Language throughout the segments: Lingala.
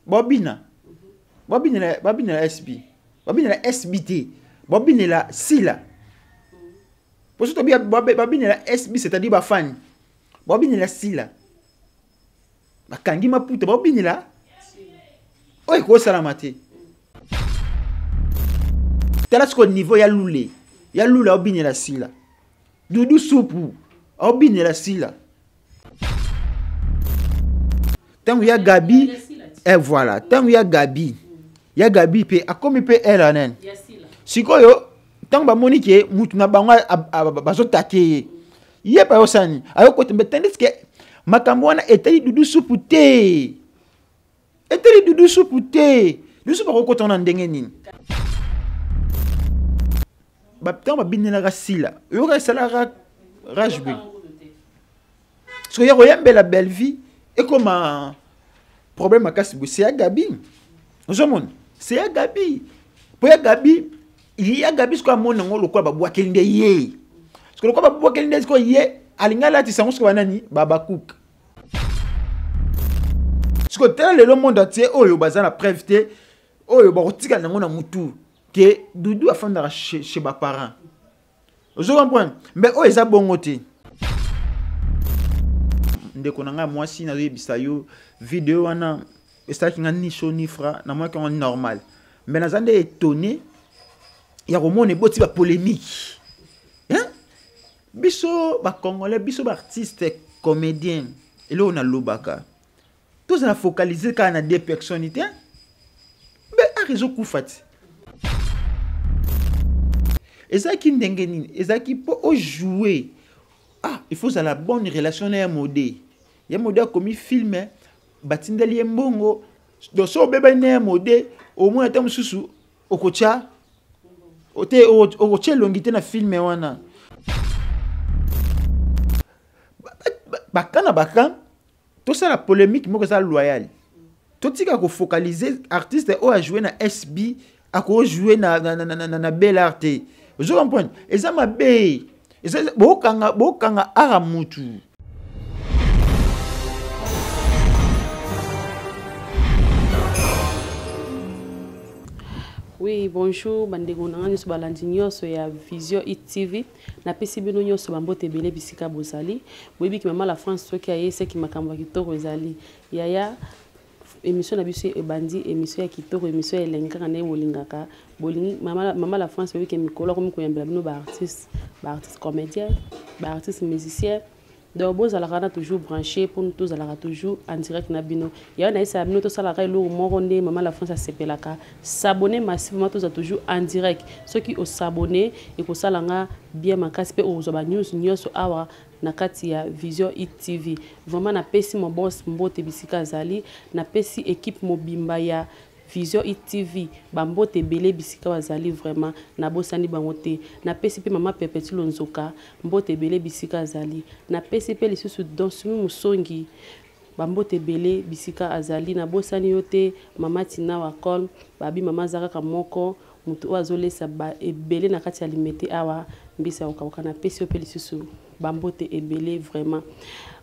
Babina. Babinela, babinela SB. Babinela SB te. Babinela Sila. Poso tobi babinela SB, c'est-à-dire ba fan. Babinela Sila. Bakangi maputa babinela. Oyo ekosalama te. Tala sikoyo niveau ya lule. Ya lule aobinela Sila. Dudu supu aobinela Sila. Ntango ya Gabi, eh voilà, ntango ya Gabi, ya Gabi pe akomi pe ela nani. Sikoyo ntango bamoni ke mutu na bango bazotake ye, ye pe ayosani ayokota mbe, tandis que makambo wana etali Dudu supu te, etali Dudu supu te. Dudu supu akokota wana ndenge nini? Ntango babinelaka Sila, oyoka esalaka rage boye. Soki ya koyembela Bellevue ekoma problème makasi boye, c'est ya Gabi. Ozomona, c'est ya Gabi. Po ya Gabi, ya Gabi sikoyo amoni yango lokola babwakeli nde ye. Sikoyo lokola babwakeli nde sikoyo ye alingi alatisa yango sikoyo banani babakuka. Sikoyo tala lelo monde entier oyo baza na preuve te, oyo bakotikala nango na mutu ke Dudu afandaka chez ba parents. Ozo comprendre? Mais oyo eza bongo te. Ndeko na ngai mwasi nazoyebisa yo video wana esalaki nga ni chaud ni froid, namonaki yango normal. Mais naza nde étonné ya komona eboti ba polémique. Hein? Biso ba congolais, biso ba artistes comédiens, eloko nalobaka tozala focaliser kaka na deux personnes te. Mais art ezokufa ti. Ezalaki ndenge nini? Ezalaki mpo ojouer. Ah, il faut ozala bonne relation na ya mode. Ya mode akomi film, batindeli ye mbongo. Donc so obebani na ya mode, omona ata mosusu okotya te, okotya elongi te na film wana. Baka na baka, tosala polémique moko eza loyale. Totika kofocaliser artiste oyo a joué na SB, ako jouer na Bel Art te. Ozo comprendre? Eza mabe. Eza bokanga, bokanga ara mutu. Oui, bonjour, bandeko na nga nyonso balandi nyonso ya Vision ITV. Napesi bino nyonso bambote ebele bisika bozali. Boyebi ki mama la France soki ayesaki makambo ya kitoko ezali. Yaya, émission na biso ebandi, émission ya kitoko, émission ya elengi kaka ndenge bolingaka. Bolingi mama la France boyebi ke mikolo akomi koyambela bino ba artistes, ba artistes comédiens, ba artistes musiciens. Donc bozalaka na toujours branché pour nous tozalaka toujours en direct na bino. Ya na isa bino tosalaka eloko moko nde mama la France asepelaka. S'abonner massivement toza toujours en direct. Soki o s'abonner ekosala nga bien makasi pe ozwa ba news nyonso awa na kati ya Vision ITV. Vraiment na pesi mon boss mbote bisika azali, na pesi équipe mobimba ya Vision ITV ba mbote ebele bisika bazali, vraiment nabosani bango te. Napesi pe mama Perpétue Lonzoka mbote ebele bisika azali. Napesi pe lisusu Donsumi Musongi ba mbote ebele bisika azali. Nabosani yo te mama Tina Wakol, babi mama aza kaka moko mutu oyo azolesa ba ebele na kati ya limete awa mbisa ya kokauka. Napesi yo pe lisusu ba mbote ebele vraiment.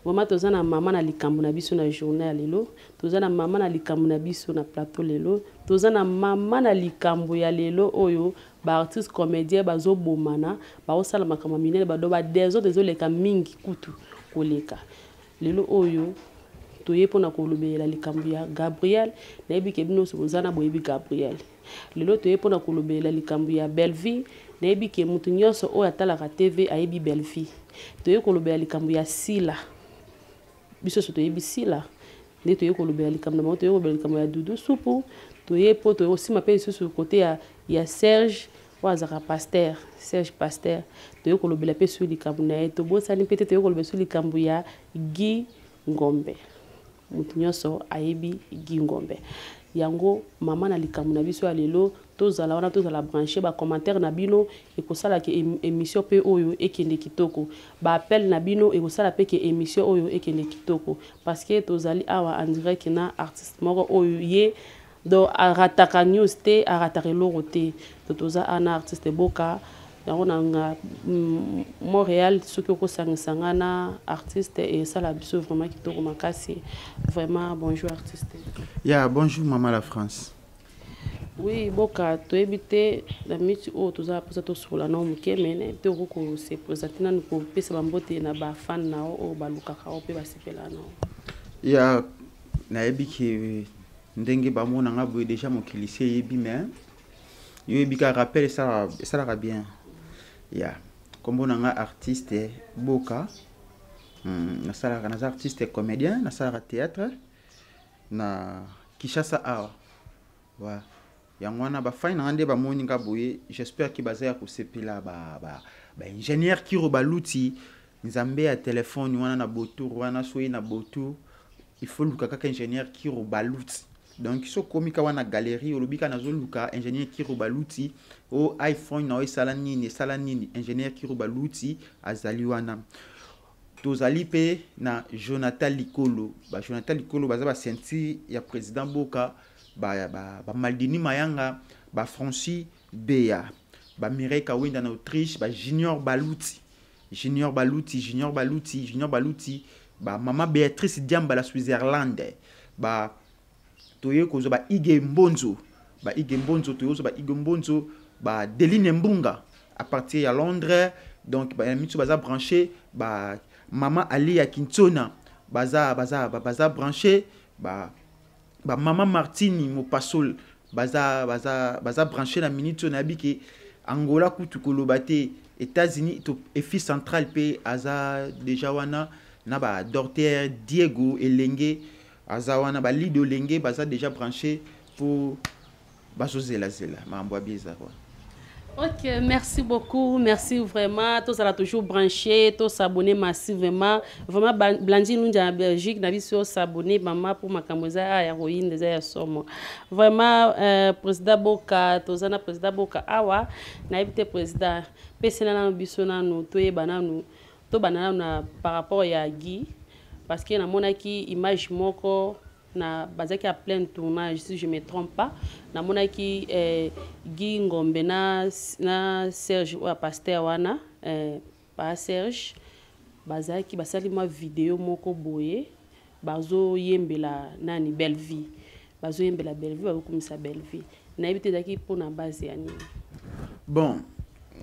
Vraiment toza na mama na likambo na biso na journée ya lelo. Toza na mama na likambo na biso na plateau lelo. Toza na mama na likambo ya lelo oyo ba artistes comédiens bazobomana, baosala makambo minene, ba do ba désordre ezoleka mingi kutu koleka. Lelo oyo toye mpona kolobela likambo ya Gabriel. Nayebi ke bino nyonso boza na boyebi Gabriel. Lelo toye mpona kolobela likambo ya Bellevue. Nayebi ke mutu nyonso oyo atalaka TV ayebi Bellevue. Toye kolobela likambo ya Sila. Biso nyonso toyebi Sila. Nde toye kolobela likambo na bango, toye kolobela likambo ya Dudu Supu. Toye po toye kosima pe lisusu côté ya Serge oyo azalaka pasteur, Serge pasteur. Toye kolobela pe sur likambo na ye. Tobosani pe te toye kolobela sur likambo ya Guy Ngombe. Mutu nyonso ayebi Guy Ngombe. Yango mama na likambo na biso ya lelo, tozala wana, tozala branché, ba commentaire na bino ekosala ke émission pe oyo ekende kitoko. Ba appel na bino ekosala pe ke émission oyo ekende kitoko. Parce que tozali awa en direct na artiste moko oyo ye donc arataka news te, arataka eloko te. Donc toza ana artiste Boka. Yango na nga Montréal, soki okosangisa nga na artiste esala biso vraiment kitoko makasi. Vraiment bonjour artiste. Ya bonjour mama la France. Oui, Boka, toyebi te na miti oyo toza mposa tosolola nao moke, me nayebi te okoki kose présente nanu, kopesa bambote na bafan na yo oyo balukaka yo mpe basepela nao. Ya nayebi ke ndenge bamona nga boye déjà, mokili si eyebi, mais yo oyebi kaka rappel esalaka bien. Ya nkombo na nga artiste Boka. Nasalaka, naza artiste comédien, nasalaka théâtre na Kinshasa awa. Wa yango wana bafani na nga nde bamoni nga boye, j'espère ke baza ya kosepela. Baingénieur ba Kiro Baluti, nzambe ya telefone wana na Botour wana, soki na Botour il faut luka kaka ingénieur Kiro Baluti. Donc so okomi ka wana galerie, olobi kaka nazoluka ingénieur Kiro Baluti, o iPhone na yo esala nini, esala nini, ingénieur Kiro Baluti azali wana. Tozali mpe na Jonathan Likolo, bajonathan Likolo baza baceinture ya président Boka, bamaldini ba, ba Mayanga, bafrancis Beya, bamireille Kawenda na Autriche, bajunior Baluti, Junior Baluti, Junior Baluti, Junior Baluti, bamama Béatrice Diamba la Switzerland, ba toye kozwa ba Ige Mbonzo, ba Ige Mbonzo, toye kozwa ba Ige Mbonzo, ba Deline Mbunga à partir ya Londres. Donc ba mitsu baza branché, ba mama Ali ya Kintsona baza branché, ba mama Martini Mopasol baza branché na minute oyo. Nayebi ke Angola kutu koloba te, États-Unis to efi central mpe aza déjà wana na ba Docteur Diego Elenge aza wana, balido Elenge baza déjà branché po bazozelazela makambo ya bieza kwa. Ok, merci beaucoup, merci vraiment. Tous à toujours branché, tous s'abonner massivement. Vraiment, Blandine Lundia en Belgique, na biso s'abonner maman pour makambo eza ya royine eza ya somo. Vraiment président Boka, tozana président Boka awa, na ebite président pesela nanu biso nanu toyeba nanu tobanda nanu na par rapport ya Guy, parce que namonaki image moko na bazaki à plein tournage, si je me trompe pas, namonaki Guy Ngombe na Serge oyo ya pasteur wana, pa Serge, bazalaki basali mwa video moko boye, bazoyembela nani, Bellevie, bazoyembela Bellevie, bazokumisa Bellevie. Nayebi te ezalaki mpona base ya nini. Bon,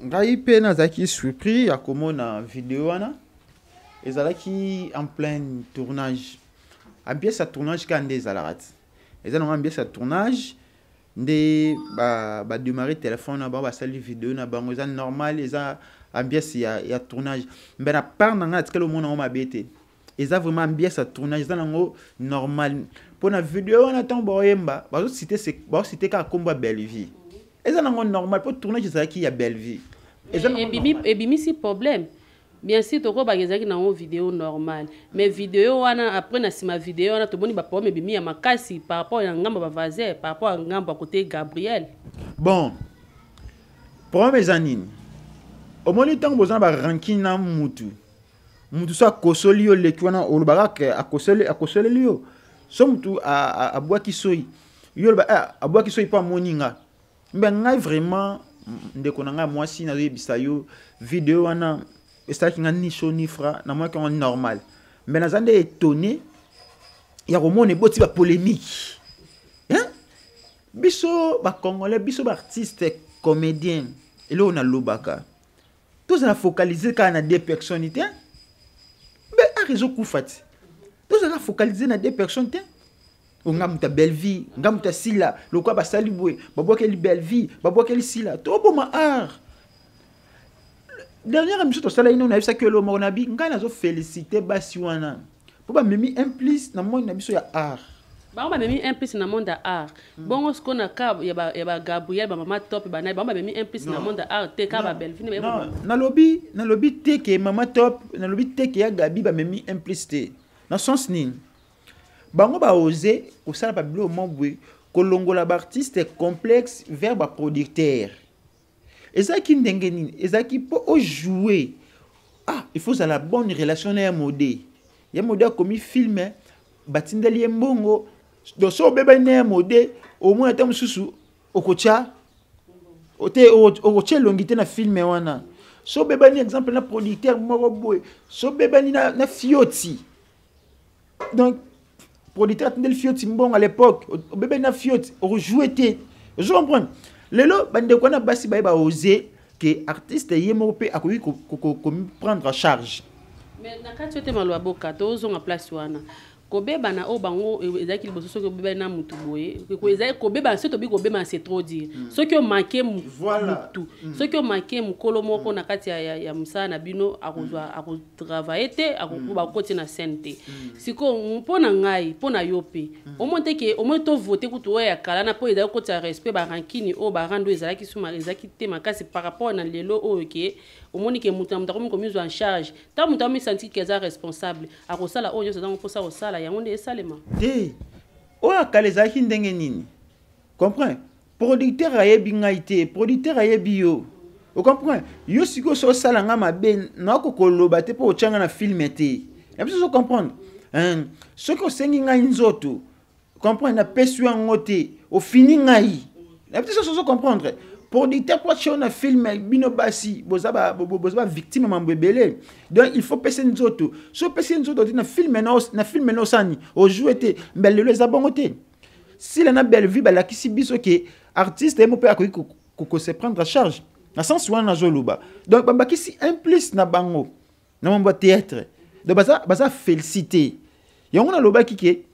ngai mpe nazalaki surpris ya komona video wana. Ezalaki en plein tournage, ambiance ya tournage kaka nde ezalaka ti eza nango ambiance ya tournage nde badémarre téléphone na bango, basali video na bango, eza normal, eza ambiance ya tournage. Mbe na part na ngai natikali omona yango mabe te, eza vraiment ambiance ya tournage, eza nango normal. Mpo na video wana, ntango baoyemba, bazocite kaka nkombo ya Bellevie, eza nango normal mpo tournage ezalaki ya Bellevie, eza nango normal. Ebimisi problème. Bien sûr, tokobaka ezalaki nango video normal, mais video wana, après na nsima video wana tomoni baproblème ebimi ya makasi par rapport ya ngambo ya bavaser, par rapport ya ngambo ya côté Gabriel. Bon, problème eza nini? Omoni, ntango boza na baranking na mutu, mutu so akosoli yo, leki wana olobaka ke akosoleli yo. So mutu abwaki soi, yo oloba: "Ah, abwaki soi mpo amoni nga." Mbe ngai vraiment, ndeko na ngai mwasi, nazoyebisa yo, video wana esalaki nga ni chaud ni froid, namonaki yango normal. Mbe naza nde étonné ya komona eboti bapolémique, hein? Biso bacongolais, biso baartiste comédien, eloko nalobaka, tozala focalisé kaka na deux personnes te. Mbe art ezokufa ti tozala focalisé na deux personnes te. O nga moto ya Bellevie, nga moto ya Sila, lokola basali boye, babwakeli Bellevie, babwakeli Sila, toboma art. Dernière émission tosalaki nano, nayebisaki elo moko na bi ngai nazofélicité basi wana mpo bamemi un plus na monde na biso ya art. Bango bamemi un plus na monde ya art. Bongo sikoyo na ka ya bagabriel, bamama Top, banai, bango bamemi un plus na monde ya art te, ka babellevie? Non, nalobi te ke mama Top, nalobi te ke ya Gabi bamemi un plus te. Na sens nini? Bango baose kosala babiloko moko boye, kolongola baartiste complexe vers baproducteur. Ezalaki ndenge nini? Ezalaki mpo ojoue, ah, il faut ozala bonne relation na ya mode. Ya mode akomi film, batindeli ye mbongo. Donc so obebani na ya mode, omona ata mosusu okotya Te, okotia elongi te na film wana. So obebani, exemple, na producteur moko boye, so obebani na fioti, donc producteur atindeli fioti mbongo à l'époque, obebani na fioti, okojoue te. Ozo comprendre? Lelo bandeko wana basi baye baose ke artiste ye moko mpe akoki koprendre en charge. Mais na kati oyo te, maloba boka, tozonga place wana. Kobebana oyo bango ezalaki liboso, soki obebani na mutu boye, ezali kobebana. Soki tobi kobebana, c'est trop dire. Soki omake mutu, soki omake mokolo moko na kati ya mosala na bino, akozwa, akotravaille te, bakoti na scène te. Sikoyo mpo na ngai, mpo na yo mpe, omoni te ke omoni tovote kutu oyo ya kala na mpo ezali kokotisa respect, barancune oyo, barando ezalaki suma, ezalaki te makasi par rapport na lelo oyo, ke omoni ke moto na moto akomi komizwa en charge. Ntango moto amisanti ke aza responsable, akosala oyo nyonso azango mposa kosala, yango nde esalema. Te, oyo akala ezalaki ndenge nini? Comprend, producteur ayebi ngai te, producteur ayebi yo, ocomprend? Yo sikoyo so osala nga mabe, nakoki koloba te mpo otya nga na film te na biso. Ozo comprendre? Soki osengi ngai nzoto, comprendre, napesi yango te, ofini ngai na biso. Ozo comprendre? Producteur po atia na film, bino basi boza bavictime mambo ebele. Donc il faut pesa nzoto. So opesi nzoto te na film, na film na osani ojoue te. Mbe lelo eza bongo te. Sila na Bellevue balakisi biso ke artiste ye mo mpe akoki kose prendre en charge na sens wana nazoloba. Donc babakisi un plus na bango na mambo ya théâtre. Donc baza félicité. Yango nalobaki ke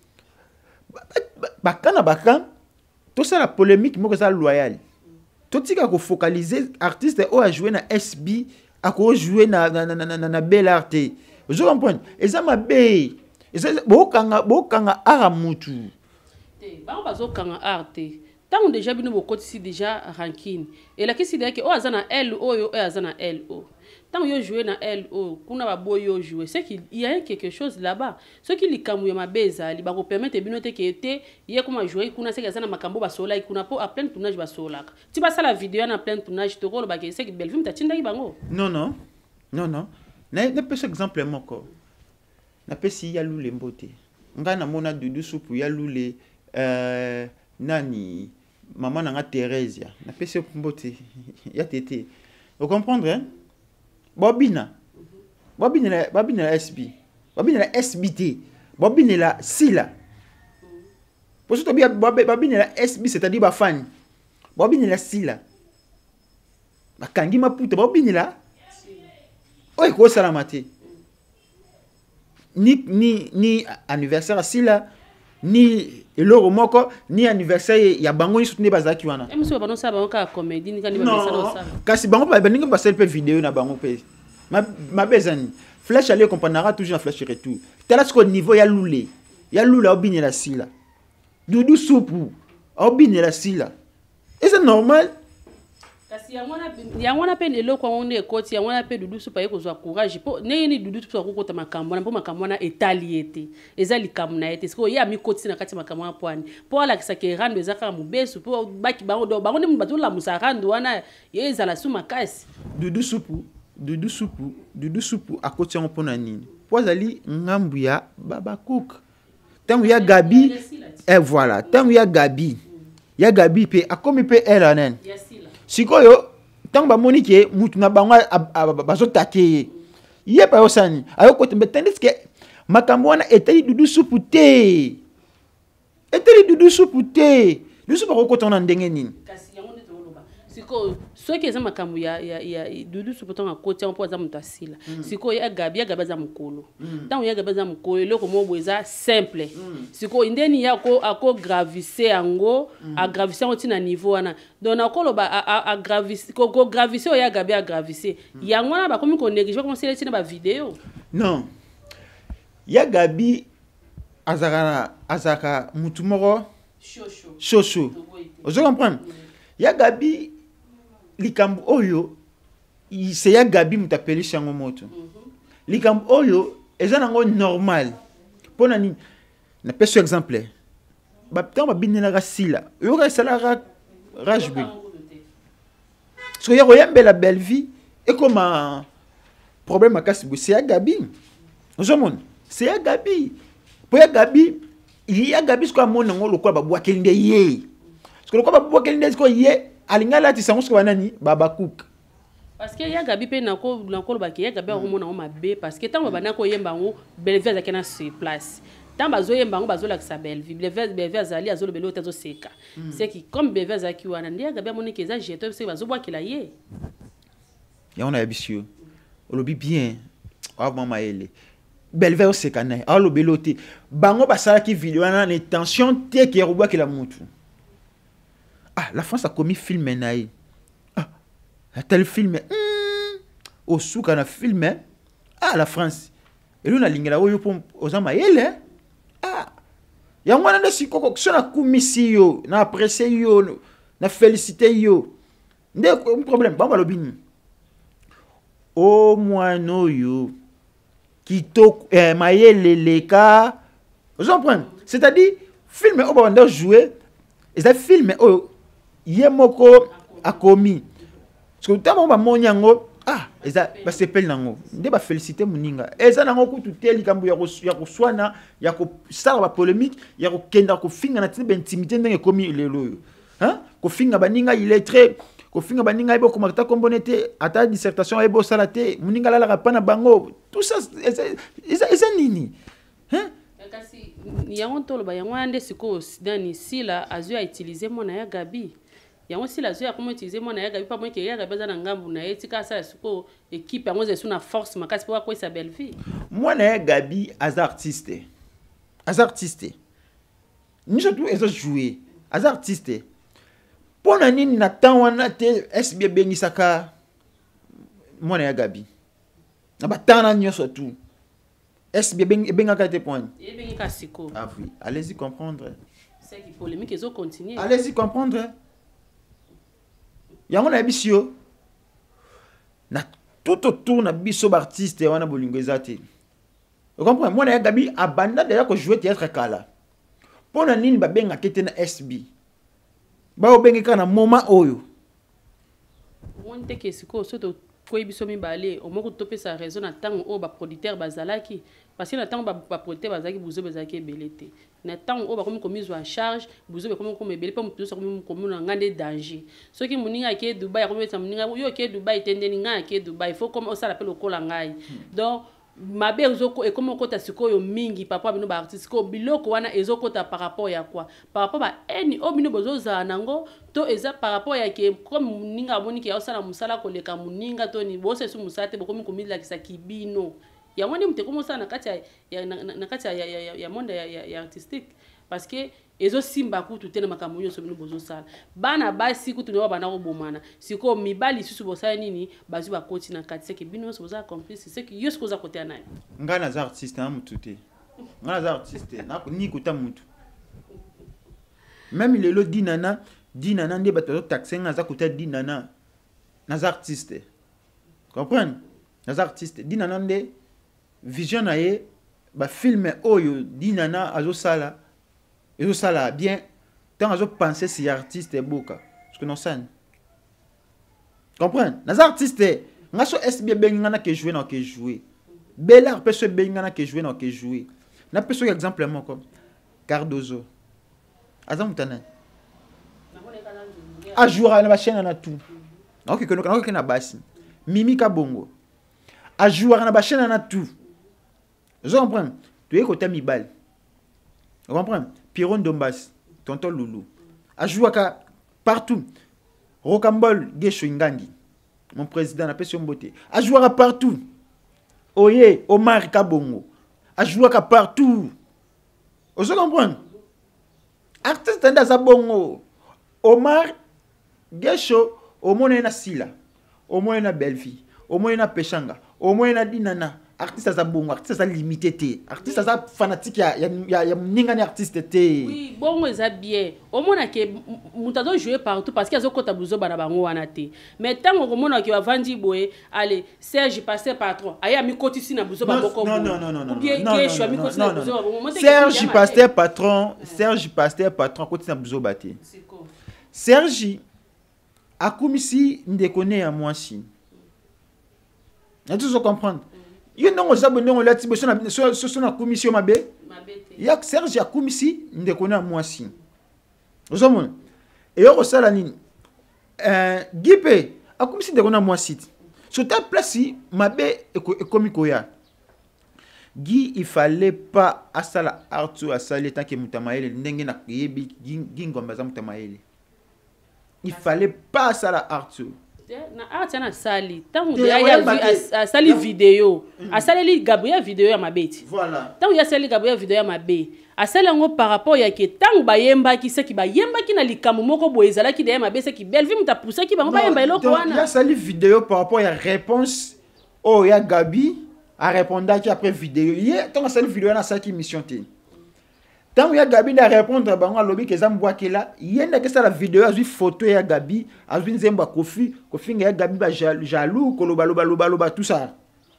baka na baka tosala polémique moko eza loyale. Totika kofocaliser artiste oyo ajoue na SB akojoue na Bel Art te. Ozo comprendre? Eza mabe, bokanga art ya mutu. Te, bango bazokanga art te. Ntango déjà bino bokotisi déjà rancune, elakisi déjà ke oyo aza na l oyo, oyo aza na l o. Ntango yo joue na l oyo kuna, baboyi yo joue, c'est qu'il y a quelque chose là-bas. Soki likambo ya mabe ezali, bakopermettre bino te ke te ye koma joue kuna, seke aza na makambo basololaki kuna, mpo a plein tournage basololaka ti basala video na plein tournage. Tokolobaka seke Bellevue moto atindaki bango. Non, non, non, non, napesa exemple moko. Napesi ya Lule mbote. Ngai namona Dudu Supu ya Lule, nani, mama na nga Theresia, napesi yo mbote ya tete. Ocomprendre, hein? Bobina, babinela SB, babinela SB te, babinela Sila. Poso tobi babinela SB, c'est-à-dire bafani babinela Sila, bakangi maputa, babinela oyo ekosalama te. Ni anniversaire asila, ni eloko moko, ni anniversaire ya bango nyonso nde bazalaki wana. Kasi bango baningi basali mpe video na bango mpe mabe eza nini? Flèche aller comprendra toujours na flèche retour. Tala sikoyo niveau ya Lule, ya Lule aobinela Sila, Dudu Supu aobinela Sila, eza normal. Kasi yango wana mpe eloko yango nde ekoti yango wana mpe Dudu Supu aye kozwa courage. Mpo ndenge nini Dudu Supu akokota makambo wana? Mpo makambo wana etali ye te, eza likambo na ye te. Sikoyo ye amikotisi na kati ya makambo wana mpo ani? Mpo alakisaka erando eza kaka mobesu, mpo baki bango do bango nde bazolamusa rando wana, ye ezala su makasi. Dudu Supu, Dudu Supu, Dudu Supu akoti yango mpona nini? Mpo azali ngambu ya Babakuk. Ntango ya Gabi, voilà, ntango ya Gabi, ya Gabi mpe akomi mpe ela nani. Sikoyo ntango bamoni ke mutu na bango bazotake ye, ye mpe ayosani ayokota mbe, tandis ke makambo wana etali Dudu Supu te, etali Dudu Supu te. Dudu Supu akokota wana ndenge nini? Sikoyo soki eza makambo ya Dudu Supu, ntango akoti yango, mpo aza moto asila. Sikoyo ya Gabi, ya Gabi aza mokolo. Ntango ya Gabi aza mokolo, eloko moko boye eza simple. Sikoyo ndeni ye akogravise yango, agravise yango ntina niveau wana. Donc nakoloba kogravise oyo ya Gabi agravise yango wana, bakomi konéglige, bakomi ntina bavideo. Non, ya Gabi azalaka mutu moko shosho. Ozo comprendre? Ya Gabi, likambo oyo se ya Gabi moto apelisi yango moto. Likambo oyo eza nango normal. Mpo na nini? Napesi exemple: ntango babinelaka Sila, oyoka esalaka rage boye. Soki ya koyembela Bellevue ekoma problème makasi boye, se ya Gabi, ozomona, se ya Gabi, mpo ya Gabi, ya Gabi sikoyo amoni yango lokola babwakeli nde ye. Sikoyo lokola babwakeli nde sikoyo ye. Alingi alatisa yango soki banani babakuka. Parce que ya Gabi mpe nakolobaki ya Gabi akomona yango mabe, parce que ntango babanda koyemba yango, Bellevue azalaki na sur place. Ntango bazoyemba yango, bazolakisa Bellevue, Bellevue azali azolobela oyo te, azoseka. C'est que comme Bellevue azalaki wana, nde ya Gabi amoniki eza jeton, seke bazobwakela ye. Yango nayebisi yo, olobi bien, oa mayele. Bellevue oseka na ye, aolobela oyo te. Bango basalaki video wana na intention te ke ya kobwakela mutu. Ah, la France akomi film na ye. Ah, atali film, osuka na film. Ah, la France, elo nalingela oyo mpo oza mayele. Ah, yango wana nde sikoko so nakumisi yo, na apprécie yo, na félicité yo, nde problème. Bango balobi nini? O mwana oyo kitoko, mayele leka. Ozo comprendre? C'est-à-dire film oyo babanda jouer eza film oyo ye moko akomi. Parce que ntango bamoni yango, ah, eza basepeli nango nde bafélicité moninga. Eza nango kutu te likambo ya koswana, ya kosala bapolémique, ya kokenda kofinga na ntina baintimité ndenge ekomi lelo oyo. Hein? Kofinga baninga illettré, kofinga baninga ayebi okomaka ata kombone te, ata dissertation ayebi osala te, moninga alalaka mpa na bango, tout ça eza nini? Hein? Kasi yango toloba yango wana nde sikoyo nani Sila azwi autiliser mwana ya Gabi. Yango Sila azwi akoma utiliser mwana ya Gabi mpo amoki ya Gabi aza na ngambu na ye. Tika asala sikoyo équipe yango eza esu na force makasi mpo akwesa Bellevue. Mwana ya Gabi aza artiste, aza artiste nyonso tu ezojoue, aza artiste. Mpo na nini na temps wana te SB ebengisaka mwana ya Gabi na batemps na nyonso tu? SB ebengaka te point. Ebengika sikoyo. Ah oui, allez-y comprendre. C'est que polémique ezocontinue. Allez-y comprendre. Yango nayebisi yo, na tout autour na biso baartiste wana, bolingo eza te. Ocomprendre? Mwana ya Gabi abanda deja kojouer théâtre kala. Mpo na nini babengaki te na SB? Baobenge kaka na moment oyo. Omoni te ke sikoyo so tokwei biso mibale, omoko topesa raison na ntango oyo baproducteur bazalaki? Parce que na ntango baproducteur bazalaki, buzoba ezalaki ebele te. Na ntango oyo bakomi komizwa en charge, buzoba ekomi kokoma ebele, mpo moto nyonso akomi komona ngai nde danger. Soki moninga ake Dubai, akomi betisa moninga: "Yo oke Dubai te, ndeni ngai ake Dubai, faut koma osala mpe lokola ngai." Donc mabe ekomi okota sikoyo mingi. Papa, bino baartiste, sikoyo biloko wana ezokota par rapport ya quoi? Par rapport ba haine oyo bino bozozala nango, to eza par rapport ya ke comme moninga amoni ke aosala mosala koleka moninga, to ni bosala esu mosala te, bokomi komilakisa kibino? Yango nde moto ekomi osala na kati ya monde ya artistique, parce que ezosimba kutu te na makambo nyonso bino bozosala. Bana basi kutu nde banda kobomana, sikoyo mibali lisusu bosala nini? Bazwi bakoti na kati, seke bino nyonso boza complice. Seke yo sikoyo oza koteya nani? Ngai naza artiste na mutu te. Ngai naza artiste ni kota mutu. Même lelo Dinana, Dinana nde bato bazotaxe ngai naza kota Dinana. Naza artiste, comprendre? Naza artiste. Dinana nde vision na ye, bafilm oyo Dinana azosala ezosala bien. Ntango azopense si artiste eboka, parce que nosani comprendre, naza artiste. Nga so SB ebengi nga, nake jouer, na oke jouer. Belar mpe so ebengi nga, nake jouer, na oke jouer. Napesa oyo exemple moko: Cardozo aza moto anani, ajouera na bachaîne na tout. Nakoke na basi Mimi Kabongo ajouaka na bachaîne na tout. Ozo comprendre? Toye kota mibali, comprendre? Piron Dombas, tonton Lulu ajouaka partout. Rocambole Gesho Ingangi, mon président, napesi yo mbote, ajouaka partout. Oye Omar Kabongo ajouaka partout. Ozo comprendre? Artiste nde aza bongo. Omar Gesho, omona ye na Sila, omona ye na Bellevie, omona ye na Peshanga, omona ye na Dinana. Artiste aza bongo. Artiste aza limité te. Artiste aza fanatique ya moningani artiste te. Oui, bongo eza bien. Omona ke moto azojoue partout parce que azokɔta buzoba na bango wana te. Mais ntango okomona ke bavandi boye, ale Serge Pasteur patron aye amikotisi na buzoba moko, Gesho amikotisi na buzoba bongo. Serge Pasteur patron, Serge Pasteur patron akotisi na buzoba te. Serge akumisi ndeko ne ya mwasi na tozo comprendre. Yo ndongo oza boye, ndongo olati boye, soso nakumisi yo mabe. Ya Serge akumisi ndeko ne ya mwasi, ozomona eyo kosala nini? Guy mpe akomisi ndeko na mwasi ti so ta place mabe ekomi koya. Guy, il fallait pas asala art oyo asali etanke moto ya mayele. Ndenge nayebi Guy Ngombe, aza moto ya mayele, il fallait pas asala art oyo. Na art wana asali, ntango asali video, asaleli Gabriel video ya mabe ti. Ntango ye asaleli Gabriel video ya mabe, asali yango par rapport ya ke ntango bayembaki, seki bayembaki na likambo moko boye ezalaki deya mabe, seki Bellevue moto apusaki bango bayemba eloko wana. Asali video par rapport ya réponse oyo ya Gabi arépondaki après video. Ye ntango asali video wana, asalaki mission te. Ntango ya Gabi nde arépondre bango, alobi ke eza mbwakela. Ye nde akesala video, azwi photo ya Gabi, azwi nzembo ya Kofi, kofinga ya Gabi, bajaloux, kolobalobaloba, tout ça.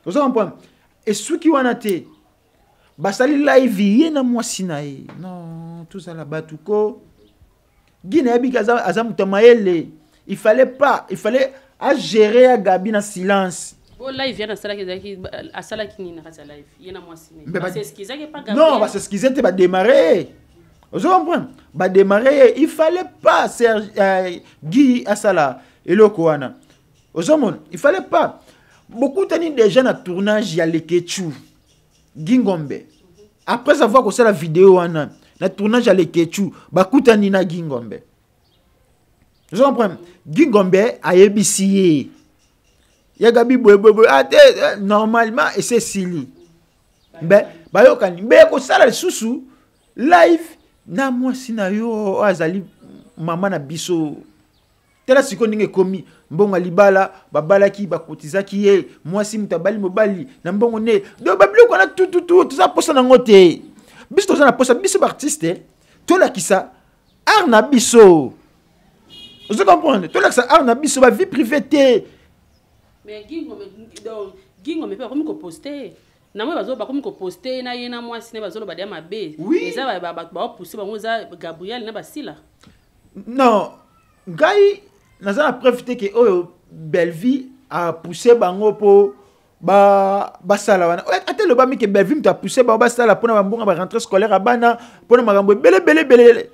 Oza comprendre? Esuki wana te, basali live, ye na mwasi na ye. Non, tozala bato ko. Guy, nayebi ke aza moto ya mayele. Il fallait pas, il fallait agérer ya Gabi na silence. Bo live yana asalaki, ezalaki, asalaki nini na kati ya live, ye na mwasi ne? Bas'excusaki pa? Non, bas'excuse te, badémarre. Ozo comprendre? Badémarre ye. Il fallait pas Serge, Guy asala eloko wana. Ozomona, il fallait pas. Bokutani déjà na tournage ya Lekechu. Guy Ngombe, après avoir kosala video wana na tournage ya Lekechu, bakutani na Guy Ngombe. Ozo comprendre? Guy Ngombe ayebisi ye ya Gabi boyeboyeboye. Ah te, normalement ese esili mbe bayokani, mbe kosala lisusu live na mwasi na yo oyo azali mama na biso. Tala sikoyo ndenge ekomi. Mbongo ya libala babalaki, bakotizaki ye mwasi, moto abali mobali na mbongo ne. Donc babiloko wana tututu, toza posa nango te. Biso toza na posa, biso baartiste, tolakisa art na biso. Ozo comprendre? Tolakisa art na biso, bavie privée te. Mais Guy Ngombe mpe bakomi koposte namoi, bazo bakomi koposte na ye na mwasi ne, bazoloba deya mabe. Eza bato baopuse bango, eza Gabriel na basila. Non, ngai naza na preuve te ke oyo Bellevue apousse bango mpo basala wana. Ata elobami ke Bellevue moto apousse bango basala mpona bambongo barentrée scolaire ya bana, mpona makambo ebele ebele ebele.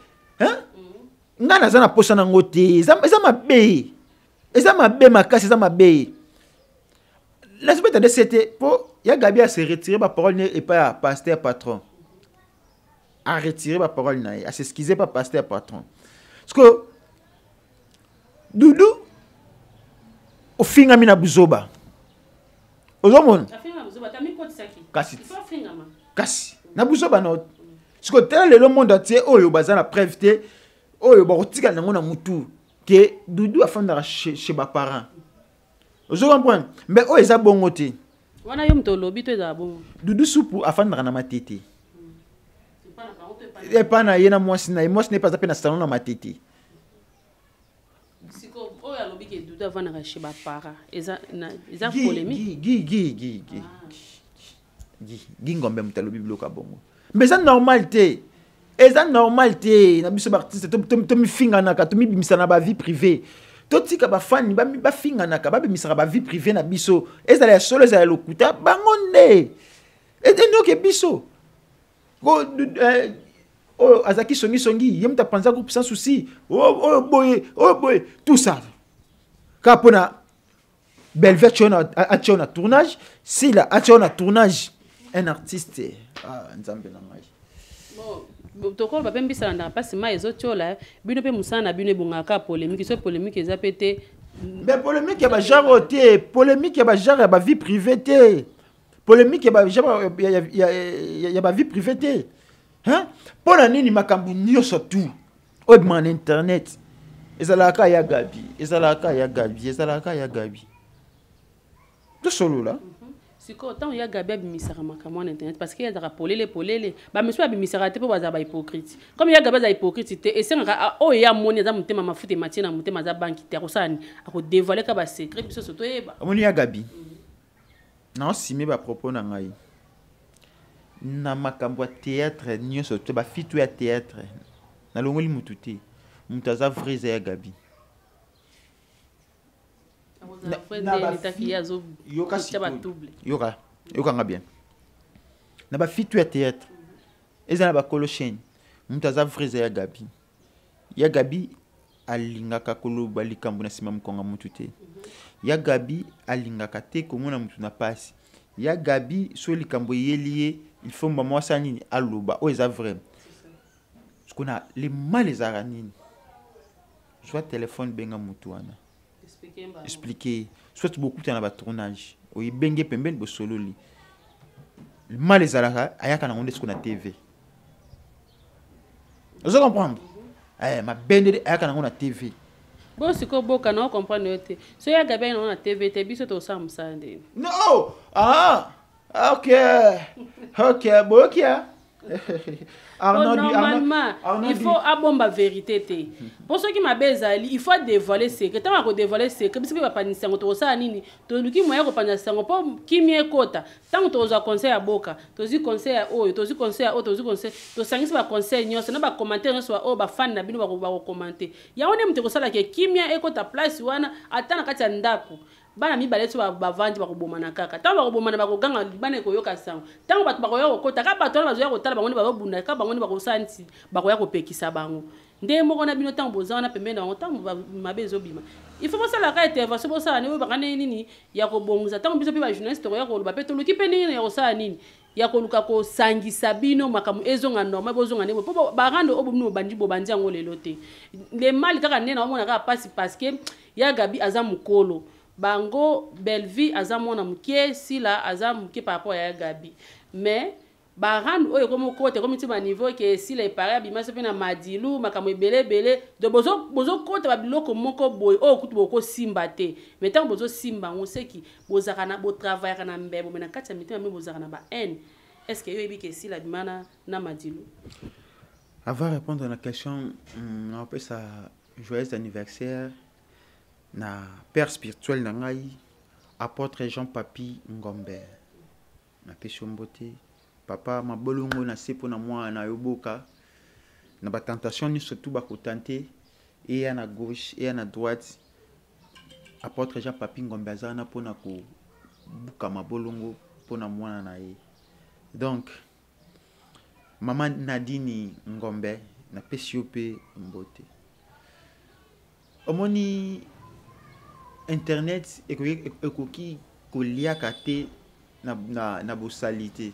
Ngai naza na posa nango te. Eza mabe, eza mabe makasi, eza mabe. Nazobeta nde se te mpo ya Gabi ase retire baparole ne epai ya pasteur patron. Aretire baparole na ye, as'excuse pa pasteur patron, parce que Dudu ofingami na buzoba. Ozomona? Kasi na buzoba na sikoyo, tala lelo monde atie oyo baza na preuve te, oyo bakotikala nango na mutu ke Dudu afandaka chez baparent. Ozo comprendre? Mais oyo eza bongo te. Wana yo moto olobi to ezala bongo? Dudu Supu afandaka na Matete epa na ye na mwasi na ye. Mwasi na ye mpe aza mpe na salon na Matete. Oyo alobi ke Dudu avandaka chez baparent, eza polémique. Guy, Guy, Guy, Guy, Guy, Guy Ngombe moto alobi biloko ya bongo, mais eza normal te, eza normal te na biso baartiste tomifinganaka, tomibimisa na bavie privée. Totika bafani bafinganaka, babimisaka bavie privée na biso, ezala ya solo, ezala ya lokuta. Bango nde endoke biso. Oyo azalaki songisongi, ye moto apanza groupe Sans Souci, oyo boye, oyo boye, tout ça kaka mpona Bellevue atie na tournage, Sila atie na tournage un artiste. Ah, Nzambe na ngai! Tokoloba mpe mbisala ndaka mpasi, mai ezotiola bino mpe mosala na bino ebongaka polémique. So polémique eza mpe te. Mais polémique ya bagenre oyo te, polémique ya bagenre ya bavie privée te, polémique ya bagenre ya bavie privée te. Mpo na nini makambo nyonso tu oyo ebimaka na internet ezalaka ya Gabi, ezalaka ya Gabi, ezalaka ya Gabi? Tosolola. Sikoyo ntango ya Gabi abimisaka makambo wana internet, parce que azalaka polele polele, bamisu abimisaka te mpo bazala bahypocrite. Comme ya Gabi aza hypocrite te, esengaka oyo ye amoni aza motema mafuta ematie na motema, aza banki te, akosala nini? Akodévoile ka basecret, biso so toyeba. Omoni ya Gabi, naosime bapropos na ngai na makambo ya théâtre nyonso te, bafitu ya théâtre, nalongoli mutu te. Moto aza vrai eza ya Gabi. Yoka, yoka, yokanga bien. Na bafitu ya théâtre, eza na bakolo chaîne, moto aza vrai eza ya Gabi. Ya Gabi. Alingaka koloba likambo na nsima mokonga mutu te. Ya Gabi alingaka te komona mutu na pasi. Ya Gabi so likambo eyeli ye, il faut mama asala nini, aloba oyo eza vrai. Sikona le mal ezalaka nini? Zwa telefone, benga mutu wana, explique, soit bokutana ba tournage, oyebenge pembeni, bosololi. Mal ezalaka ayaka nango nde siko na TV. Ozo comprendre? Eh, mabende ayaka nango na TV. Bon, sikoyo boka na ocomprendre yo te. So ya Gabi ayaki nango na TV te, biso tosala mosala ndeni? No, ah, ok, ok, boyoki ya Arnaud, normalement Arnaud, il faut abomba vérité te, mpo soki mabe ezali, il faut adévoiler secret. Ntango akodévoiler secret, biso mpe bapanisi yango, tokosala nini? Toluki moyen kopanza sango mpo kimia ekota. Ntango tokozwa conseil ya boka, tozwi conseil ya oyo, tozwi conseil ya oyo, tozwi conseil, tosangisi baconseil nyonso na bacommentaire nyonso oyo bafani na bino bakocommenter yango, nde moto ekosalaka kimia ekota place wana. Ata na kati ya ndako, bana mibale so bavandi, bakobomana kaka. Ntango bakobomana, bakoganga, bana ekoyoka sango. Ntango bato bakoya kokota, kaka bato wana bazoya kotala bango nde bazobunda, kaka bango nde bakosala nti bakoya kopekisa bango. Nde moko na bino, ntango boza wana pembeni na bango, ntango mabe ezobima, il faut bosalaka intervention, bosala nde oyebaka ndenge nini ya kobongisa. Ntango biso mpe bajournaliste tokoya koloba mpe, toluki mpe ndenge ya kosala nini, ya koluka kosangisa bino, makambo ezonga normal, bozonga ndenge, mpo barando oyo bino bobandi, bobandi yango lelo te. Le mal kaka nde naomona kaka mpasi, parce que ya Gabi aza mokolo bango, Bellevie aza mwana moke, Sila aza moke par rapport ya Gabi. Mais barande oyo ekomi okota, ekomi ti baniveau ke Esila epare abima so mpe na Madilu, makambo ebele ebele. Donc bozokota babiloko moko boye oyo kutu bokosimba te. Mais ntango bozosimba yango, seki bozalaka na botravaillaka na mbebo, mais na kati ya mitema mpe bozalaka na ba haine. Est ce que yo oyebi ke Esila abima na Madilu? Avant répondre à la question, napesa joyeux anniversaire na père spirituel na ngai, apôtre Jean Papi Ngombe. Napesi yo mbote, papa. Mabolongo na se mpona mwana na yo boka na batentation nyonso tu bakotante, eya na gauche, eya na droite, apôtre Jean Papi Ngombe aza wana mpona kobuka mabolongo mpona mwana na ye. Donc mama Nadini Ngombe, napesi yo mpe mbote. Omoni, internet ekoki koliaka te na bosali te,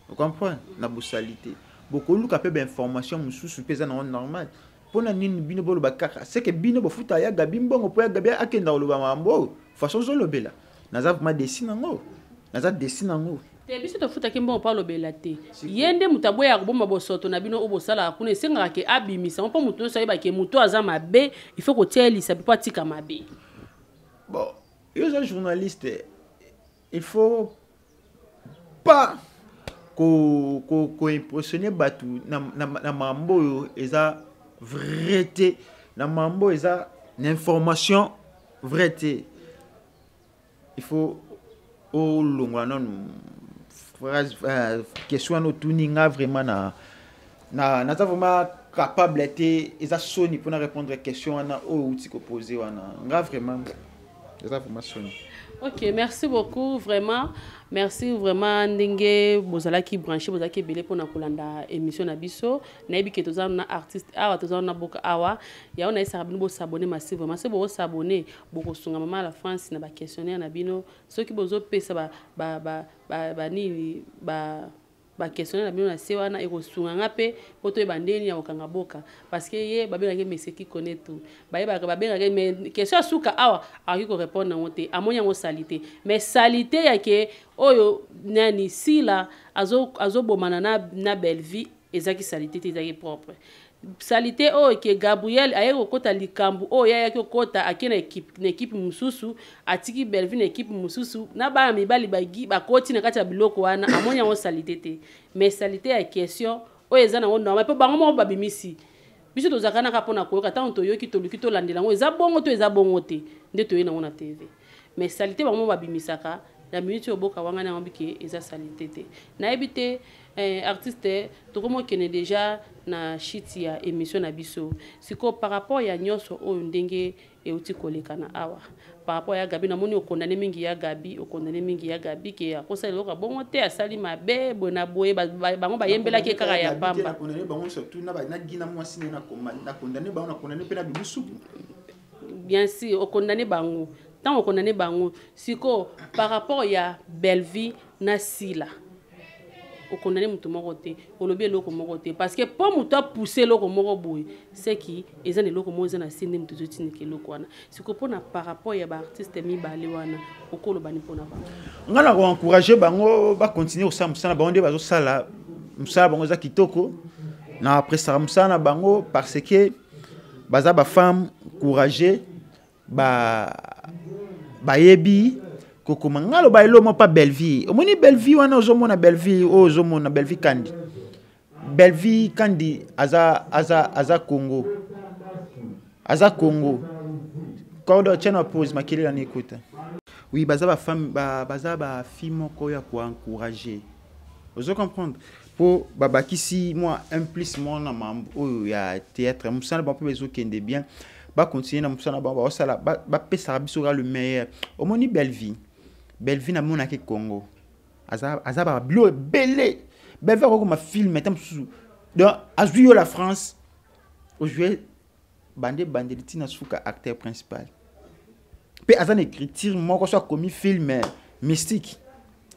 ocomprendre? Na bosali te, bokoluka mpe bainformation mosusu mpe eza nango normal. Mpona nini bino boloba kaka seke bino bofuta ya Gabi mbongo mpo ya Gabi akenda koloba makambo oyo? Façon ozolobela, naza vraiment déçu nango, naza déçu nango. Te, biso tofutaki mbongo mpo alobela te. Ye nde moto aboyaka kobomba bosoto na bino oyo bosalaka kuna. Esengaka ke abimisa ngo mpo moto nyonso ayeba ke moto aza mabe, il faut kotia ye lisapi mpo atika mabe. Bon, yo oza journaliste, il faut pas koimpressionner bato na mambo oyo eza vrai te, na mambo eza na information vrai te. Il faut olongola nanu phrase, question wana otuni nga. Vraiment na naza vraiment capable te, eza soni mpona répondre question wana oyo outi kopose wana nga. Vraiment, eza vraiment soni. Ok, merci beaucoup, vraiment. Merci vraiment ndenge bozalaki branché, bozalaki ebele mpona kolanda émission na biso. Nayebi ke toza na artiste awa, toza na boka awa. Yango nayesaka bino bosabonner massivement. Soki bokosabonner, bokosunga mama la France na baquestionnaire na bino. Soki bozopesa banini ba, baquestionnaire na bino na se wana, ekosunga nga mpe mpo toyeba ndeni ya kokanga boka, parce que ye babengaki monsieur qui connaît tout. Bayebaka, babengaki, mais question ya suka awa akoki korépondre yango te. Amoni yango sali te, mais sali te yake oyo nani Sila azobomana na Bellevie ezalaki saleté te, ezalaki propre. Saleté oyo ke Gabriel aye kokɔta likambo oyo ye ayaki kokɔta, ake na équipe mosusu, atiki Bellevue na équipe mosusu na bana mibali bakoti na kati ya biloko wana. Amoni yango saleté te, mais saleté ya question oyo eza nango normal mpo bango moko babimisi. Biso tozalaka naka mpona koyoka. Ntango toyoki, toluki tolandela yango, eza bongo to eza bongo te, nde toye nango na TV. Mais saleté bango moko babimisaka na minute oyo boka wangani yango bike eza saleté te. Nayebi te. Artiste, tokomokende déjà na shit ya émission na biso. Siko par rapport ya nyonso oyo ndenge euti koleka na awa, par rapport ya Gabi, namoni okondane mingi ya Gabi, okondane mingi ya Gabi ke akosala eloko ya bongo te, asali mabe boye na boye, bango bayembelaki kaka ya pamba. Nakondane bango surtout na Gina mwasi ne, nakondane bango, nakondane mpe na Bibusuku. Bien sûr, okondane bango. Ntango okondane bango, siko par rapport ya Bellevie na Sila, okondane moto moko te, olobi eloko moko te, parce que mpo moto apousse eloko moko boye, seki eza na eloko moko eza na se nde moto ezotindika eloko wana. Siko mpona par rapport ya baartiste mibale wana, okoloba ni mpona bango? Nga na koencourage bango bacontinue kosala mosala bango nde bazosala. Mosala bango eza kitoko, na apresaka mosala na bango parce que baza bafemme courageux, bayebi kokoma. Nga loba elo mo pa Bellevie. Omoni Bellevie wana, ozomona Bellevie oyo, ozomona Bellevie Kandi. Bellevie Kandi aza Congo, aza Congo. Cordo tia na pause, makelele na ekota. Oui, baza bafemme, baza bafille moko ya koencourage, ozo comprendre, mpo babakisi mwa un plus mwa na mambo oyo ya théâtre. Mosala bango mpe bezokende bien, bacontinue na mosala bango baosala, bapesaka biso kaka le meilleur. Omoni Bellevie, Bellevie namonaki Congo aza babilo ebele. Bellevie akokoma film ta mosusu, donc azwi yo la France, ojue bande bandeli ntina suka acteur principal, mpe aza na écriture moko so akomi film mystique.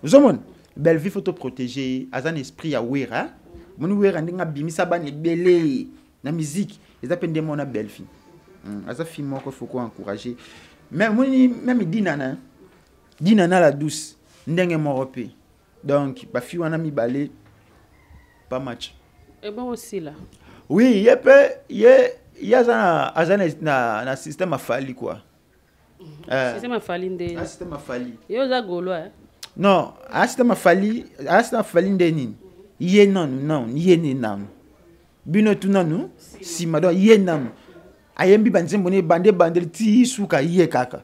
Ozomona Bellevie, faut toprotéger ye. Aza na esprit ya Wera. Omoni Wera ndenge abimisa bana ebele na musique, eza mpe nde mona Bellevie. Aza fille moko faut ko encourager. Mais omoni même Dinana, Dinana la douce, ndenge moko mpe. Donc bafille wana mibale, pas match. Ebongo Sila? Oui, ye mpe ye aza na système afali quoi. Système afali nde? Système afali. Ye oza Gaulois, eh? Non, a système afali, a système afali nde nini? Ye nanu, non, ye nde nanu, bino tu nanu nsima. Donc ye nanu ayembi banzembo ne ebande ebandeli ti suka, ye kaka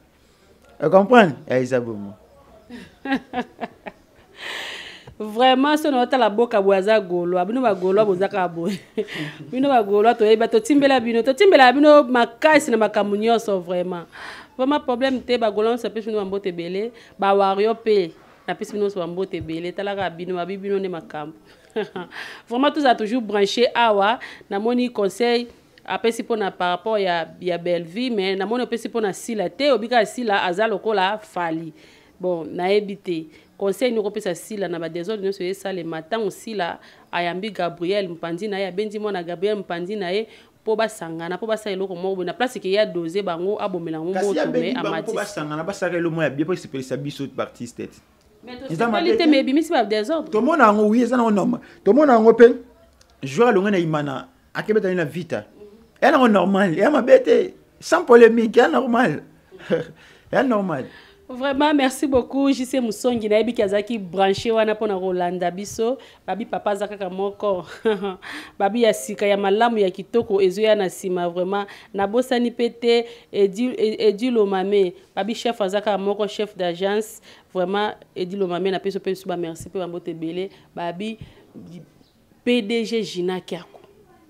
comprendre, eza bongo. Vraiment, so na otala boka boye, aza Gaulois. Bino bagaulois boza kaka boye. Bino bagaulois, toyeba, totimbela bino, totimbela bino makasi na makambo nyonso. Vraiment, vraiment, problème te. Bagaulois nyonso, apesi bino bambote ebele. Bawario mpe, napesi bino nyonso bambote ebele. Talaka bino, babi bino nde makambo. Vraiment, tozala toujours branché awa. Namoni conseil apesi mpona par rapport ya Bellevie, mais namoni opesi mpona Sila te. Obika Sila aza lokola Fali. Bon, nayebi te conseil nini okopesa Sila na badésordre nyonso esalema ntango Sila ayambi Gabriel Mpanzi na ye, abendi mwana Gabriel Mpanzi na ye mpo basangana, mpo basala eloko moko boye na place ke ye adose bango, abomela yango moto. Mais amatisi basangana, basala eloko moko ya bien mpo esepelisa biso baartiste te. Tosepeli te, mais ebimisi badésordre. Tomona yango, oui, eza nango normal. Tomona yango mpe joueur alonge na Imana, akebetani na Vita, eya nango normal, eya mabe te, sans polémique, eya normal, eya normal. Vraiment, merci beaucoup JC Musongi. Nayebi ki azalaki branché wana mpona kolanda biso. Babi papa aza kaka moko, babi ya sika, ya malamu, ya kitoko ezoya na nsima. Vraiment, nabosani mpe te Edi Lomame. Babi chef aza kaka moko, chef d'agence. Vraiment, Edi Lomame, napesi mpe biso bamerci mpe bambote ebele. Babi PDG Gina Kiako,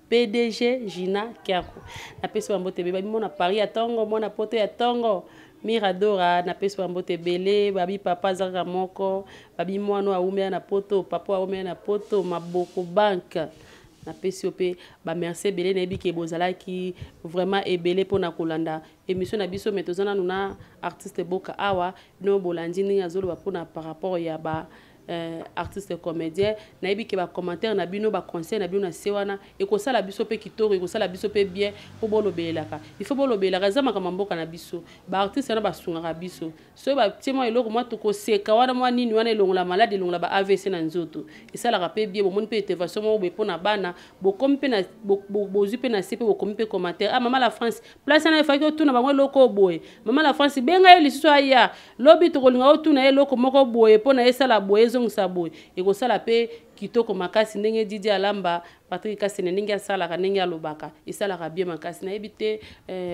PDG Gina Kiako, napesi bambote ebele. Babi mona Paris ya ntongo, mona Poto ya ntongo, Miradora, napesi bambote ebele. Babi papa aza kaka moko, babi mwana awumela na Poto, papa awumela na Poto, Maboko Banke, napesi yo mpe bamerci ebele. Nayebi ke bozalaki vraiment ebele mpona kolanda émission na biso, mais toza nanu na artiste Boka awa. Bino bolandi ndenge azoloba mpona par rapport ya ba artiste comédien. Nayebi ke bacommentaire na bino, baconseil na bino na se wana ekosala biso mpe kitoko, ekosala biso mpe bien, mpo bolobelelaka. Il faut bolobelelaka, eza makambo ya mboka na biso. Baartiste wana basungaka biso. Soki batie mwa eloko mwa tokoseka wana, mwa nini wana, elongola malade, elongola ba AVC na nzoto, esalaka mpe bien. Bomoni mpe intervention moko boye mpo na bana, bokomi mpe bozwi mpe na se mpe bokomi mpe commentaire: "Ah, mama la France, place wana efaki otuna bango eloko boye. Mama la France, benga ye lisusu, aya lobi, tokolinga otuna ye eloko moko boye mpo na esala boye, ezongisa boye." Ekosala mpe kitoko makasi ndenge Didi Alamba, Patrik Kasene, ndenge asalaka, ndenge alobaka, esalaka bien makasi. Nayebi te,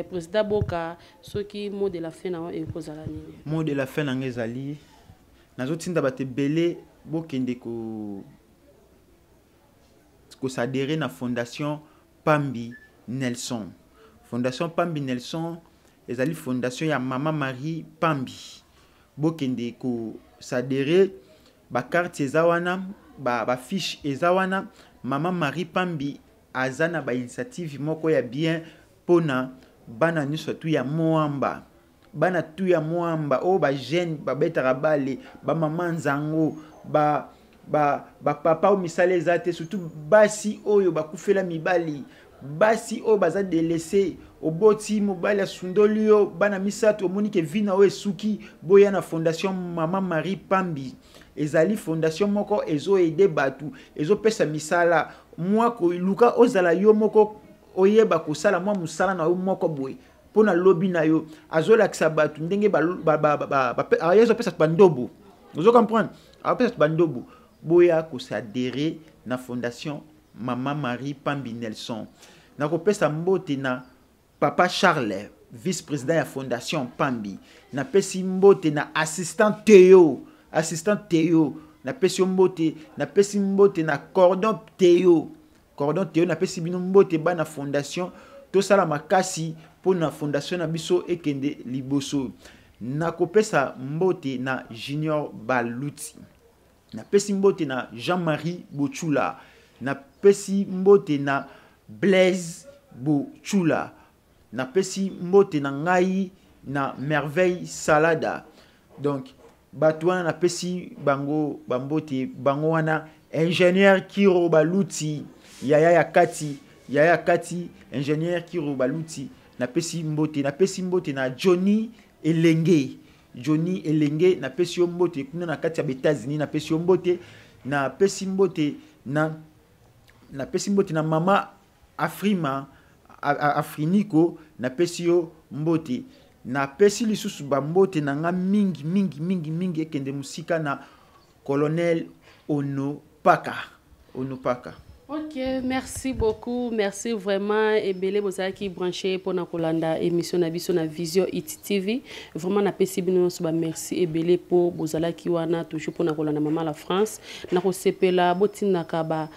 président Boka, soki mot de la fin na yo ekozala nini? Mot de la fin na nga ezali, nazotinda bato ebele bokende ko Kosadhérer na Fondation Pambi Nelson. Fondation Pambi Nelson ezali fondation ya Mama Marie Pambi. Bokende kosadhérer, bacarte eza wana, bafiche eza wana. Mama Marie Pambi aza na bainitiative moko ya bien mpona bana nyonso tu ya Moamba, bana tu ya Moamba oyo bajeune babetaka bale, bamama nzango, bapapa oyo misala eza te, surtout basi oyo bakufela mibali, basi oyo baza délaissé. Oboti mobali, asundoli yo, bana misato, omoni ke vie na oyo esuki. Boya na Fondation Mama Marie Pambi. Ezali fondation moko ezoaider bato, ezopesa misala. Mwa koluka ozala yo moko, oyeba kosala mwa mosala na yo moko boye mpo na lobi na yo. Azolakisa bato ndenge azopesa bandobo, ozo comprendre, azopesa bandobo. Boya kosadhérer na Fondation Mama Marie Pambi Nelson. Nakopesa mbote na papa Charles, vice-président ya Fondation Pambi. Napesi mbote na assistant Teo, assistant Teo, napesi yo mbote. Napesi mbote na cordon Teo, cordon Teo, napesi bino mbote. Bana fondation, tosala makasi mpona fondation na biso ekende liboso. Nakopesa mbote na Junior Baluti, napesi mbote na Jean-Marie Bochula, napesi mbote na Blaise Bochula, napesi mbote na ngai na Merveille Salada. Donc bato wana, napesi bango bambote. Bango wana, ingénieur Kiro Baluti, yaya ya kati, yaya ya kati, ingénieur Kiro Baluti, napesi mbote. Napesi mbote na Johnny Elenge, Johnny Elenge, napesi yo mbote kuna na kati ya Baétats-Unis, napesi yo mbote. Napesi mbote na mama Afrima Afriniko, napesi yo mbote. Napesi lisusu bambote na nga mingi mingi mingi mingi, ekende mosika na colonel Onopaka, Onopaka. Ok, merci beaucoup. Merci vraiment. Ebele bozalaki branché pour na kolanda émission na biso na Vision IT TV. Vraiment napesi bino nyonso ba merci ebele po bozalaki wana toujours pour na kolanda Maman la France. Na kosepela botindaka ba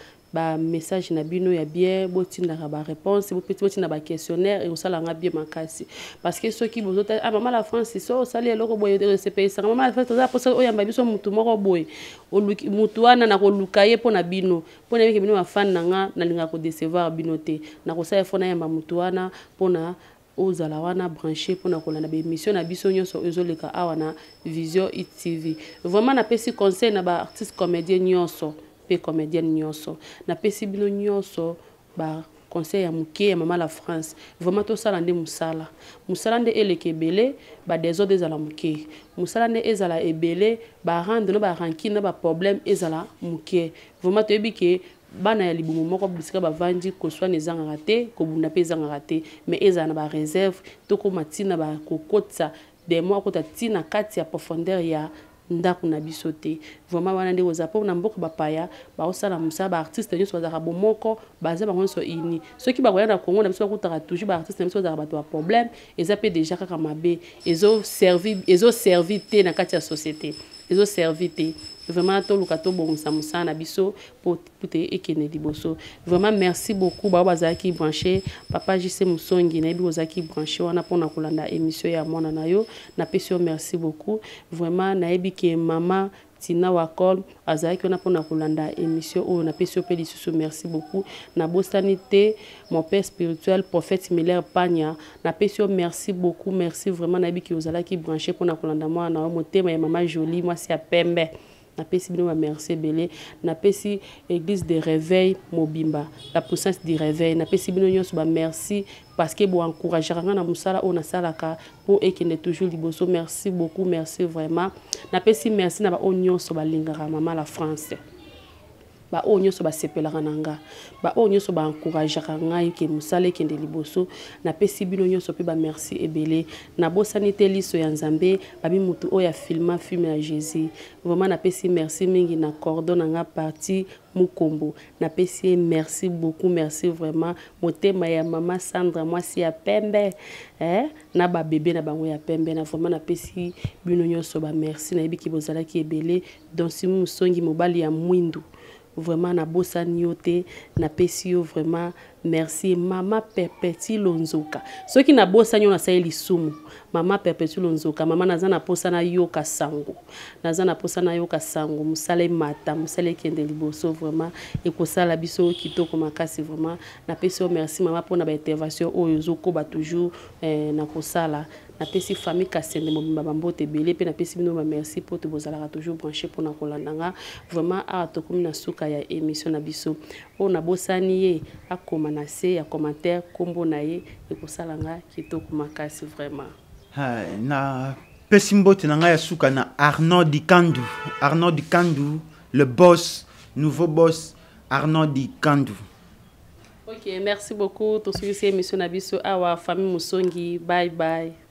message na bino ya bien, botindaka ba réponse, botinda ba questionnaire, ekosalanga bien makasi, parce que soki bozota: "Ah, Mama la France, so osali eloko boye, esepelisaka Mama la France. Toza mposa oyamba biso mutu moko boye." Mutu wana nakoluka ye mpo na bino, mpo nayebiki bino bafan na nga, nalingaka kodécevoir bino te. Nakosala effort nayamba mutu wana mpona ozala wana branché mpona kolanda baémission na biso nyonso oyo ezoleka awa na Vision ITV. Vraiment napesi conseil na baartiste comédien nyonso mpe comédienne nyonso. Napesi bino nyonso ba conseil ya moke ya Mama la France. Vraiment tosala nde mosala, mosala nde eleka ebele, badésordre ezala moke, mosala nde ezala ebele, barande na barancune na baproblème ezala moke. Vraiment toyebi ke bana ya libumu moko, bisika bavandi, koswana ezangaka te, kobunda mpe ezangaka te, mais ezala na baréserve. Tokóma ntina bakokotisa demo akota ntina kati ya profondeur ya ndako na biso te. Vraiment wana nde kozala mpo na mboka bapaya baosala mosala, baartiste nyonso bazalaka bomoko, baza bango nyonso uni. Soki bakoya na Kongo na biso, bakutaka toujours baartiste na biso bazalaka bato ya problème. Eza mpe déjà kaka mabe, ezoservi te na kati ya société, ezoservi te. Vraiment toluka tobongisa mosala na biso po te ekende liboso. Vraiment merci beaucoup bao bazalaki branché. Papa JC Mosongi, nayebi ozalaki branché wana mpona kolanda émission ya mwana na yo, napesi yo merci beaucoup. Vraiment nayebi ke mama Tina Wakol azalaki wana mpona kolanda émission oyo, napesi yo mpe lisusu merci beaucoup. Nabosani te mon père spirituel, prophète Miller Panya, napesi yo merci beaucoup, merci. Vraiment nayebi ke ozalaki branché mpona kolanda mwana na yo, motema ya mama Jolie, mwasi ya pembe. Napesi bino bamerci ebele. Napesi église de réveil mobimba, la puissance du réveil, napesi bino nyonso bamerci parce que boencourageaka nga na mosala oyo nasalaka mpo ekende toujours liboso. Merci beaucoup, merci. Vraiment napesi merci na baoyo nyonso balingaka Mama la France, baoyo nyonso basepelaka na nga, baoyo nyonso baencourageaka ngai ke mosala ekende liboso. Napesi bino nyonso mpe bamerci ebele. Nabosani te liso ya Nzambe, babi motu oyo afilma film ya Jésus. Vraiment napesi merci mingi na cordon na nga parti Mukombo, napesi ye merci beaucoup, merci. Vraiment motema ya mama Sandra, mwasi ya pembe, eh? Na babebe na bango ya pembe na vraiment napesi bino nyonso bamerci. Nayebiki bozalaki ebele. Donsi Mosongi, mobali ya mwindu. Vraiment nabosani yo te, napesi yo vraiment merci. Mama Perpétue Lonzoka, soki nabosani yo nasali lisumu. Mama Perpétue Lonzoka, mama, naza na posa nayoka sango, naza na posa nayoka sango. Mosala emata, mosala ekende liboso, vraiment ekosala biso kitoko makasi. Vraiment napesi yo merci, mama, mpona baintervention oyo ozokoba toujours na kosala. Napesi famille Kasende mobimba bambote ebele, mpe napesi bino bamerci mpo te bozalaka toujours branché mpona kolanda nga. Vraiment, awa tokomi na suka ya émission na biso. Oyo nabosani ye, akoma na se ya commentaire nkombo na ye, ekosala nga kitoko makasi vraiment. Na pesi mbote na ngai ya suka na Arnaud Dikandu, Arnaud Dikandu le boss, nouveau boss Arnaud Dikandu. Ok, merci beaucoup. Tosukisi émission na biso awa, famille Musongi. Bye bye.